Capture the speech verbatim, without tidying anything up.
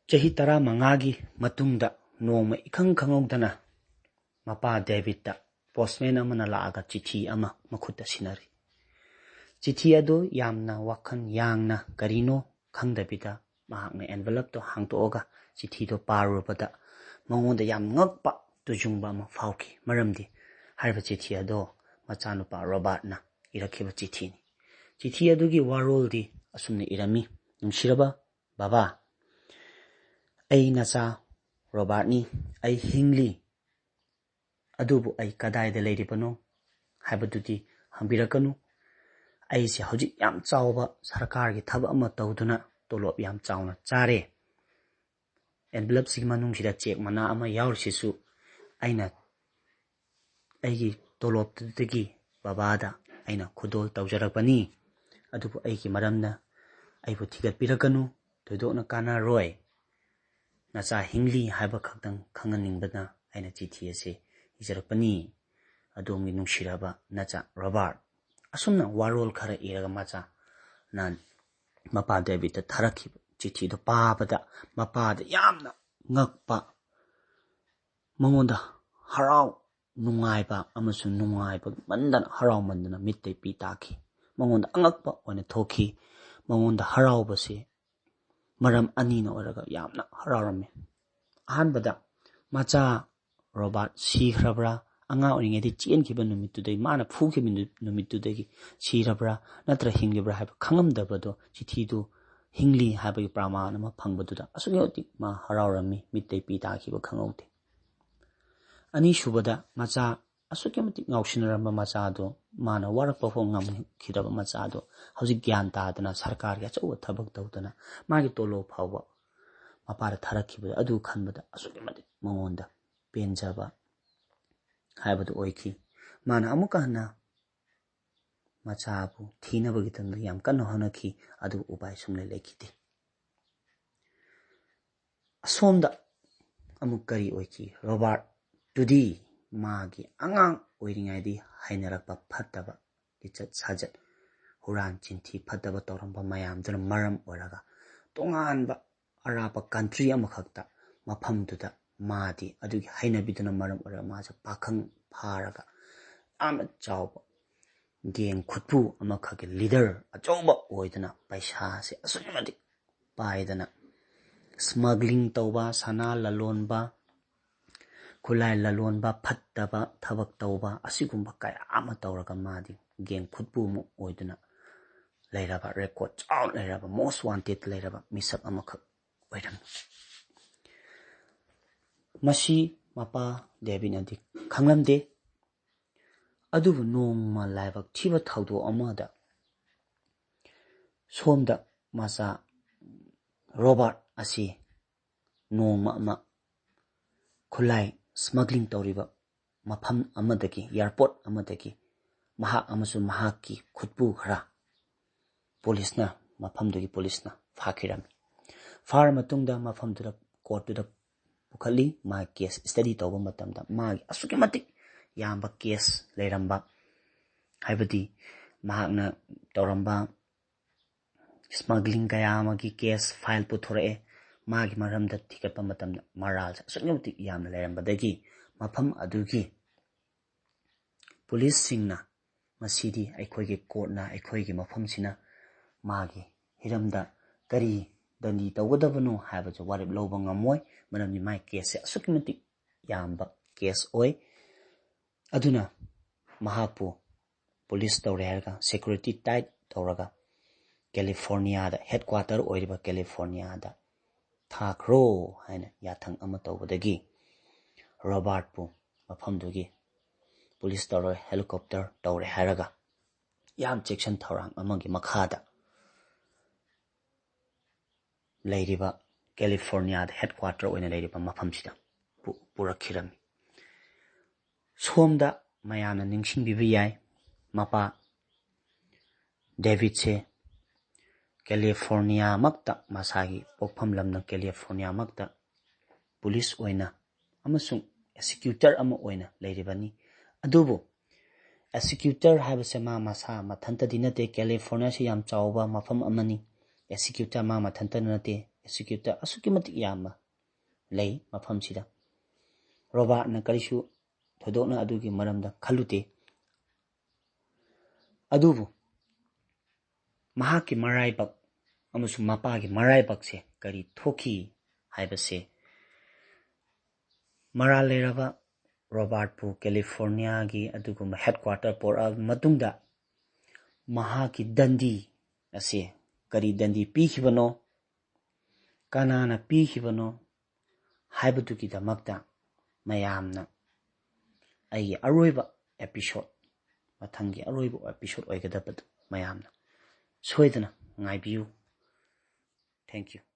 ꯆꯍꯤ ꯇꯔꯥꯃꯉꯥꯒꯤ ꯃꯇꯨꯡꯗ ꯅꯣꯡꯃ ꯏꯈꯪ ꯈꯪꯍꯧꯗꯅ ꯃꯄꯥ ꯗꯦꯕꯤꯠꯇ ꯄꯣꯁꯃꯦꯟ ꯑꯃꯅ ꯂꯥꯛꯑꯒ ꯆꯤꯊꯤ ꯑꯃ ꯃꯈꯨꯠꯇ ꯁꯤꯟꯅꯔꯤ꯫ ꯆꯤꯊꯤ ꯑꯗꯨ ꯌꯥꯝꯅ ꯋꯥꯈꯜ ꯌꯥꯡꯅ ꯀꯔꯤꯅꯣ ꯈꯪꯗꯕꯤꯗ ꯃꯍꯥꯛꯅ ꯑꯦꯟꯚꯦꯂꯞꯇꯣ ꯍꯥꯡꯗꯣꯛꯑꯒ ꯆꯤꯊꯤꯗꯣ ꯄꯥꯔꯨꯔꯕꯗ ꯃꯉꯣꯟꯗ ꯌꯥꯝ ꯉꯛꯄ ꯇꯨꯖꯨꯡꯕ ꯑꯃ ꯐꯥꯎꯈꯤ꯫ ꯃꯔꯝꯗꯤ ꯍꯥꯏꯔꯤꯕ ꯆꯤꯊꯤ ꯑꯗꯣ ꯃꯆꯥꯅꯨꯄꯥ ꯔꯣꯕꯥꯔꯠꯅ ꯏꯔꯛꯈꯤꯕ ꯆꯤꯊꯤꯅꯤ꯫ ꯆꯤꯊꯤ ꯑꯗꯨꯒꯤ ꯋꯥꯔꯣꯜꯗꯤ ꯑꯁꯨꯝꯅ ꯏꯔꯝꯃꯤ: "ꯅꯨꯡꯁꯤꯔꯕ ꯕꯕꯥ, ꯑꯩ ꯅꯆꯥ ꯔꯣꯕꯥꯔꯠꯅꯤ꯫ ꯑꯩ ꯍꯤꯡꯂꯤ, ꯑꯗꯨꯕꯨ ꯑꯩ ꯀꯗꯥꯏꯗ ꯂꯩꯔꯤꯕꯅꯣ ꯍꯥꯏꯕꯗꯨꯗꯤ ꯍꯪꯕꯤꯔꯛꯀꯅꯨ꯫ ꯑꯩꯁꯦ ꯍꯧꯖꯤꯛ ꯌꯥꯝ ꯆꯥꯎꯕ ꯁꯔꯀꯥꯔꯒꯤ ꯊꯕꯛ ꯑꯃ ꯇꯧꯗꯨꯅ ꯇꯣꯂꯣꯞ ꯌꯥꯝ ꯆꯥꯎꯅ ꯆꯥꯔꯦ꯫ ꯑꯦꯟꯚꯦꯂꯞꯁꯤꯒꯤ ꯃꯅꯨꯡꯁꯤꯗ ꯆꯦꯛ ꯃꯅꯥ ꯑꯃ ꯌꯥꯎꯔꯤꯁꯤꯁꯨ ꯑꯩꯅ, ꯑꯩꯒꯤ ꯇꯣꯂꯣꯞꯇꯨꯗꯒꯤ ꯕꯕꯥꯗ ꯑꯩꯅ ꯈꯨꯗꯣꯜ ꯇꯧꯖꯔꯛꯄꯅꯤ꯫ ꯑꯗꯨꯕꯨ ꯑꯩꯒꯤ ꯃꯔꯝꯅ ꯑꯩꯕꯨ ꯊꯤꯒꯠꯄꯤꯔꯛꯀꯅꯨ, ꯊꯣꯏꯗꯣꯛꯅ ꯀꯥꯟꯅꯔꯣꯏ꯫ ꯅꯆꯥ ꯍꯤꯡꯂꯤ ꯍꯥꯏꯕ ꯈꯛꯇꯪ ꯈꯪꯍꯟꯅꯤꯡꯕꯅ ꯑꯩꯅ ꯆꯤꯊꯤ ꯑꯁꯤ ꯏꯖꯔꯛꯄꯅꯤ꯫ ꯑꯗꯣꯝꯒꯤ ꯅꯨꯡꯁꯤꯔꯕ ꯅꯆꯥ ꯔꯣꯕꯥꯔꯠ"꯫ ꯑꯁꯨꯝꯅ ꯋꯥꯔꯣꯜ ꯈꯔ ꯏꯔꯒ ꯃꯆꯥꯅ ꯃꯄꯥ ꯗꯦꯕꯤꯠꯇ ꯊꯥꯔꯛꯈꯤꯕ ꯆꯤꯊꯤꯗꯨ ꯄꯥꯕꯗ ꯃꯄꯥꯗ ꯌꯥꯝꯅ ꯉꯛꯄ, ꯃꯉꯣꯟꯗ ꯍꯔꯥꯎ ꯅꯨꯡꯉꯥꯏꯕ ꯑꯃꯁꯨꯡ ꯅꯨꯡꯉꯥꯏꯕ ꯃꯟꯗꯅ, ꯍꯔꯥꯎꯃꯟꯗꯅ ꯃꯤꯠꯇꯩ ꯄꯤ ꯇꯥꯈꯤ꯫ ꯃꯉꯣꯟꯗ ꯑꯉꯛꯄ ꯑꯣꯏꯅ ꯊꯣꯛꯈꯤ꯫ ꯃꯉꯣꯟꯗ ꯍꯔꯥꯎꯕꯁꯤ ꯃꯔꯝ ꯑꯅꯤꯅ ꯑꯣꯏꯔꯒ ꯌꯥꯝꯅ ꯍꯔꯥꯎꯔꯝꯃꯤ꯫ ꯑꯍꯥꯟꯕꯗ, ꯃꯆꯥ ꯔꯣꯕꯥꯔꯠ ꯁꯤꯈ꯭ꯔꯕ꯭ꯔꯥ, ꯑꯉꯥꯡ ꯑꯣꯏꯔꯤꯉꯩꯗ ꯆꯦꯟꯈꯤꯕ ꯅꯨꯃꯤꯠꯇꯨꯗꯒꯤ, ꯃꯥꯅ ꯐꯨꯈꯤꯕ ꯅꯨ-, ꯅꯨꯃꯤꯠꯇꯨꯗꯒꯤ ꯁꯤꯔꯕ꯭ꯔꯥ, ꯅꯠꯇ꯭ꯔ ꯍꯤꯡꯂꯤꯕ꯭ꯔꯥ ꯍꯥꯏꯕ ꯈꯪꯉꯝꯗꯕꯗꯣ, ꯆꯤꯊꯤꯗꯨ ꯍꯤꯡꯂꯤ ꯍꯥꯏꯕꯒꯤ ꯄ꯭ꯔꯃꯥꯟ ꯑꯃ ꯐꯪꯕꯗꯨꯗ ꯑꯁꯨꯛꯀꯤ ꯃꯇꯤꯛ ꯃꯥ ꯍꯔꯥꯎꯔꯝꯃꯤ, ꯃꯤꯠꯇꯩ ꯄꯤ ꯇꯥꯈꯤꯕ ꯈꯪꯍꯧꯗꯦ꯫ ꯑꯅꯤꯁꯨꯕꯗ, ꯃꯆꯥ ꯑꯁꯨꯛꯀꯤ ꯃꯇꯤꯛ ꯉꯥꯎꯁꯤꯟꯅꯔꯝꯕ ꯃꯆꯥꯗꯣ, ꯃꯥꯅ ꯋꯥꯔꯛꯄ ꯐꯥꯎ ꯉꯝꯈꯤꯗꯕ ꯃꯆꯥꯗꯣ, ꯍꯧꯖꯤꯛ ꯒ꯭ꯌꯥꯟ ꯇꯥꯗꯅ ꯁꯔꯀꯥꯔꯒꯤ ꯑꯆꯧꯕ ꯊꯕꯛ ꯇꯧꯗꯅ ꯃꯥꯒꯤ ꯇꯣꯂꯣꯞ ꯐꯥꯎꯕ ꯃꯄꯥꯗ ꯊꯥꯔꯛꯈꯤꯕꯗ, ꯑꯗꯨ ꯈꯟꯕꯗ ꯑꯁꯨꯛꯀꯤ ꯃꯇꯤꯛ ꯃꯉꯣꯟꯗ ꯄꯦꯟꯖꯕ ꯍꯥꯏꯕꯗꯨ ꯑꯣꯏꯈꯤ꯫ ꯃꯥꯅ ꯑꯃꯨꯛꯀ ꯍꯟꯅ ꯃꯆꯥꯕꯨ ꯊꯤꯅꯕꯒꯤꯗꯃꯛꯇ ꯌꯥꯝ ꯀꯟꯅ ꯍꯣꯠꯅꯈꯤ, ꯑꯗꯨꯕꯨ ꯎꯄꯥꯏ ꯁꯨꯡꯂꯩ ꯂꯩꯈꯤꯗꯦ꯫ ꯑꯁꯣꯝꯗ ꯑꯃꯨꯛ ꯀꯔꯤ ꯑꯣꯏꯈꯤ? ꯔꯣꯕꯥꯔꯠꯇꯨꯗꯤ ꯃꯥꯒꯤ ꯑꯉꯥꯡ ꯑꯣꯏꯔꯤꯉꯩꯗꯒꯤ ꯍꯩꯅꯔꯛꯄ ꯐꯠꯇꯕ ꯂꯤꯆꯠ ꯁꯥꯖꯠ, ꯍꯨꯔꯥꯟ ꯆꯤꯟꯊꯤ ꯐꯠꯇꯕ ꯇꯧꯔꯝꯕ ꯃꯌꯥꯝꯗꯨꯅ ꯃꯔꯝ ꯑꯣꯏꯔꯒ ꯇꯣꯉꯥꯟꯕ ꯑꯔꯥꯞꯄ ꯀꯟꯇ꯭ꯔꯤ ꯑꯃꯈꯛꯇ, ꯃꯐꯝꯗꯨꯗ ꯃꯥꯗꯤ ꯑꯗꯨꯒꯤ ꯍꯩꯅꯕꯤꯗꯨꯅ ꯃꯔꯝ ꯑꯣꯏꯔꯒ ꯃꯥꯁꯦ ꯄꯥꯈꯪ ꯐꯥꯔꯒ ꯌꯥꯝꯅ ꯆꯥꯎꯕ ꯒꯦꯡ ꯈꯨꯠꯄꯨ ꯑꯃꯈꯛꯀꯤ ꯂꯤꯗꯔ ꯑꯆꯧꯕ ꯑꯣꯏꯗꯨꯅ ꯄꯩꯁꯥꯁꯦ ꯑꯁꯨꯛꯀꯤ ꯃꯇꯤꯛ ꯄꯥꯏꯗꯅ ꯁ꯭ꯃꯒ꯭ꯂꯤꯡ ꯇꯧꯕ, ꯁꯅꯥ ꯂꯂꯣꯟꯕ, ꯈꯨꯠꯂꯥꯏ ꯂꯂꯣꯟꯕ, ꯐꯠꯇꯕ ꯊꯕꯛ ꯇꯧꯕ, ꯑꯁꯤꯒꯨꯝꯕ ꯀꯌꯥ ꯑꯃ ꯇꯧꯔꯒ ꯃꯥꯗꯤ ꯒꯦꯡ ꯈꯨꯠꯄꯨ ꯑꯃ ꯑꯣꯏꯗꯨꯅ ꯂꯩꯔꯕ, ꯔꯦꯀꯣꯔꯠ ꯆꯥꯎꯅ ꯂꯩꯔꯕ, ꯃꯣꯁ ꯋꯥꯟꯇꯦꯗ ꯂꯩꯔꯕ ꯃꯤꯁꯛ ꯑꯃꯈꯛ ꯑꯣꯏꯔꯝꯃꯤ꯫ ꯃꯁꯤ ꯃꯄꯥ ꯗꯦꯕꯤꯠꯅꯗꯤ ꯈꯪꯂꯝꯗꯦ꯫ ꯑꯗꯨꯕꯨ ꯅꯣꯡꯃ ꯂꯥꯏꯕꯛ ꯊꯤꯕ ꯊꯧꯗꯣꯛ ꯑꯃꯗ ꯁꯣꯝꯗ ꯃꯆꯥ ꯔꯣꯕꯥꯔꯠ ꯑꯁꯤ ꯅꯣꯡꯃ ꯑꯃ ꯈꯨꯠꯂꯥꯏ ꯁ꯭ꯃꯒ꯭ꯂꯤꯡ ꯇꯧꯔꯤꯕ ꯃꯐꯝ ꯑꯃꯗꯒꯤ, ꯑꯦꯌꯥꯔꯄꯣꯔꯠ ꯑꯃꯗꯒꯤ ꯃꯍꯥꯛ ꯑꯃꯁꯨꯡ ꯃꯍꯥꯛꯀꯤ ꯈꯨꯠꯄꯨ ꯈꯔ ꯄꯨꯂꯤꯁꯅ, ꯃꯐꯝꯗꯨꯒꯤ ꯄꯨꯂꯤꯁꯅ ꯐꯥꯈꯤꯔꯝꯃꯤ꯫ ꯐꯥꯔ ꯃꯇꯨꯡꯗ ꯃꯐꯝꯗꯨꯗ, ꯀꯣꯔꯠꯇꯨꯗ ꯄꯨꯈꯠꯂꯤ꯫ ꯃꯥꯒꯤ ꯀꯦꯁ ꯁ꯭ꯇꯗꯤ ꯇꯧꯕ ꯃꯇꯝꯗ ꯃꯥꯒꯤ ꯑꯁꯨꯛꯀꯤ ꯃꯇꯤꯛ ꯌꯥꯝꯕ ꯀꯦꯁ ꯂꯩꯔꯝꯕ, ꯍꯥꯏꯕꯗꯤ ꯃꯍꯥꯛꯅ ꯇꯧꯔꯝꯕ ꯁ꯭ꯃꯒ꯭ꯂꯤꯡ ꯀꯌꯥ ꯑꯃꯒꯤ ꯀꯦꯁ ꯐꯥꯏꯜ ꯄꯨꯊꯣꯔꯛꯑꯦ꯫ ꯃꯥꯒꯤ ꯃꯔꯝꯗ ꯊꯤꯒꯠꯄ ꯃꯇꯝꯗ ꯃꯔꯥꯜꯁꯦ ꯑꯁꯨꯛꯀꯤ ꯃꯇꯤꯛ ꯌꯥꯝꯅ ꯂꯩꯔꯝꯕꯗꯒꯤ ꯃꯐꯝ ꯑꯗꯨꯒꯤ ꯄꯨꯂꯤꯁꯁꯤꯡꯅ ꯃꯁꯤꯗꯤ ꯑꯩꯈꯣꯏꯒꯤ ꯀꯣꯔꯠꯅ, ꯑꯩꯈꯣꯏꯒꯤ ꯃꯐꯝꯁꯤꯅ ꯃꯥꯒꯤ ꯍꯤꯔꯝꯗ ꯀꯔꯤ ꯗꯟꯗꯤ ꯇꯧꯒꯗꯕꯅꯣ ꯍꯥꯏꯕꯁꯨ ꯋꯥꯔꯦꯞ ꯂꯧꯕ ꯉꯝꯃꯣꯏ, ꯃꯔꯝꯗꯤ ꯃꯥꯒꯤ ꯀꯦꯁꯁꯦ ꯑꯁꯨꯛꯀꯤ ꯃꯇꯤꯛ ꯌꯥꯝꯕ ꯀꯦꯁ ꯑꯣꯏ꯫ ꯑꯗꯨꯅ ꯃꯍꯥꯛꯄꯨ ꯄꯨꯂꯤꯁ ꯇꯧꯔꯦ ꯍꯥꯏꯔꯒ, ꯁꯦꯀ꯭ꯌꯨꯔꯤꯇꯤ ꯇꯥꯏꯠ ꯇꯧꯔꯒ ꯀꯦꯂꯤꯐꯣꯔꯅꯤꯌꯥꯗ, ꯍꯦꯗꯀ꯭ꯋꯥꯇꯔ ꯑꯣꯏꯔꯤꯕ ꯀꯦꯂꯤꯐꯣꯔꯅꯤꯌꯥꯗ ꯊꯥꯈ꯭ꯔꯣ ꯍꯥꯏꯅ ꯌꯥꯊꯪ ꯑꯃ ꯇꯧꯕꯗꯒꯤ ꯔꯣꯕꯥꯔꯠꯄꯨ ꯃꯐꯝꯗꯨꯒꯤ ꯄꯨꯂꯤꯁ ꯇꯧꯔꯒ ꯍꯦꯂꯤꯀꯣꯞꯇꯔ ꯇꯧꯔꯦ ꯍꯥꯏꯔꯒ ꯌꯥꯝ ꯆꯦꯛꯁꯤꯟ ꯊꯧꯔꯥꯡ ꯑꯃꯒꯤ ꯃꯈꯥꯗ ꯂꯩꯔꯤꯕ ꯀꯦꯂꯤꯐꯣꯔꯅꯤꯌꯥꯗ ꯍꯦꯗꯀ꯭ꯋꯥꯇꯔ ꯑꯣꯏꯅ ꯂꯩꯔꯤꯕ ꯃꯐꯝꯁꯤꯗ ꯄꯨ-, ꯄꯨꯔꯛꯈꯤꯔꯝꯃꯤ꯫ ꯁꯣꯝꯗ ꯃꯌꯥꯝꯅ ꯅꯤꯡꯁꯤꯡꯕꯤꯕ ꯌꯥꯏ, ꯃꯄꯥ ꯗꯦꯕꯤꯠꯁꯦ ꯀꯦꯂꯤꯐꯣꯔꯅꯤꯌꯥꯃꯛꯇ, ꯃꯁꯥꯒꯤ ꯄꯣꯛꯐꯝ ꯂꯝꯗꯝ ꯀꯦꯂꯤꯐꯣꯔꯅꯤꯌꯥꯃꯛꯇ ꯄꯨꯂꯤꯁ ꯑꯣꯏꯅ ꯑꯃꯁꯨꯡ ꯑꯦꯛꯁꯤꯀ꯭ꯌꯨꯇꯔ ꯑꯃ ꯑꯣꯏꯅ ꯂꯩꯔꯤꯕꯅꯤ꯫ ꯑꯗꯨꯕꯨ ꯑꯦꯛꯁꯤꯀ꯭ꯌꯨꯇꯔ ꯍꯥꯏꯕꯁꯦ ꯃꯥ ꯃꯁꯥ ꯃꯊꯟꯇꯗꯤ ꯅꯠꯇꯦ꯫ ꯀꯦꯂꯤꯐꯣꯔꯅꯤꯌꯥꯁꯤ ꯌꯥꯝ ꯆꯥꯎꯕ ꯃꯐꯝ ꯑꯃꯅꯤ꯫ ꯑꯦꯛꯁꯤꯀ꯭ꯌꯨꯇꯔ ꯃꯥ ꯃꯊꯟꯇꯅ ꯅꯠꯇꯦ꯫ ꯁꯤꯀ꯭ꯔꯤꯞꯇ ꯑꯁꯨꯛꯀꯤ ꯃꯇꯤꯛ ꯌꯥꯝꯕ ꯂꯩ ꯃꯐꯝꯁꯤꯗ꯫ ꯔꯣꯕꯥꯔꯠꯅ ꯀꯔꯤꯁꯨ ꯊꯣꯏꯗꯣꯛꯅ ꯑꯗꯨꯒꯤ ꯃꯔꯝꯗ ꯈꯜꯂꯨꯗꯦ꯫ ꯑꯗꯨꯕꯨ ꯃꯍꯥꯛꯀꯤ ꯃꯔꯥꯏꯕꯛ ꯑꯃꯁꯨꯡ ꯃꯄꯥꯒꯤ ꯃꯔꯥꯏꯕꯛꯁꯦ ꯀꯔꯤ ꯊꯣꯛꯈꯤ ꯍꯥꯏꯕꯁꯦ ꯃꯔꯥꯜ ꯂꯩꯔꯕ ꯔꯣꯕꯥꯔꯠꯄꯨ ꯀꯦꯂꯤꯐꯣꯔꯅꯤꯌꯥꯒꯤ ꯑꯗꯨꯒꯨꯝꯕ ꯍꯦꯗꯀ꯭ꯋꯥꯇꯔ ꯄꯣꯔꯛꯑꯕ ꯃꯇꯨꯡꯗ ꯃꯍꯥꯛꯀꯤ ꯗꯟꯗꯤ ꯑꯁꯦ ꯀꯔꯤ ꯗꯟꯗꯤ ꯄꯤꯈꯤꯕꯅꯣ, ꯀꯅꯥꯅ ꯄꯤꯈꯤꯕꯅꯣ ꯍꯥꯏꯕꯗꯨꯒꯤꯗꯃꯛꯇ ꯃꯌꯥꯝꯅ ꯑꯩꯒꯤ ꯑꯔꯣꯏꯕ ꯑꯦꯄꯤꯁꯣꯠ, ꯃꯊꯪꯒꯤ ꯑꯔꯣꯏꯕ ꯑꯦꯄꯤꯁꯣꯠ ꯑꯣꯏꯒꯗꯕꯗꯨ ꯃꯌꯥꯝꯅ ꯁꯣꯏꯗꯅ ꯉꯥꯏꯕꯤꯌꯨ꯫ Thank you꯫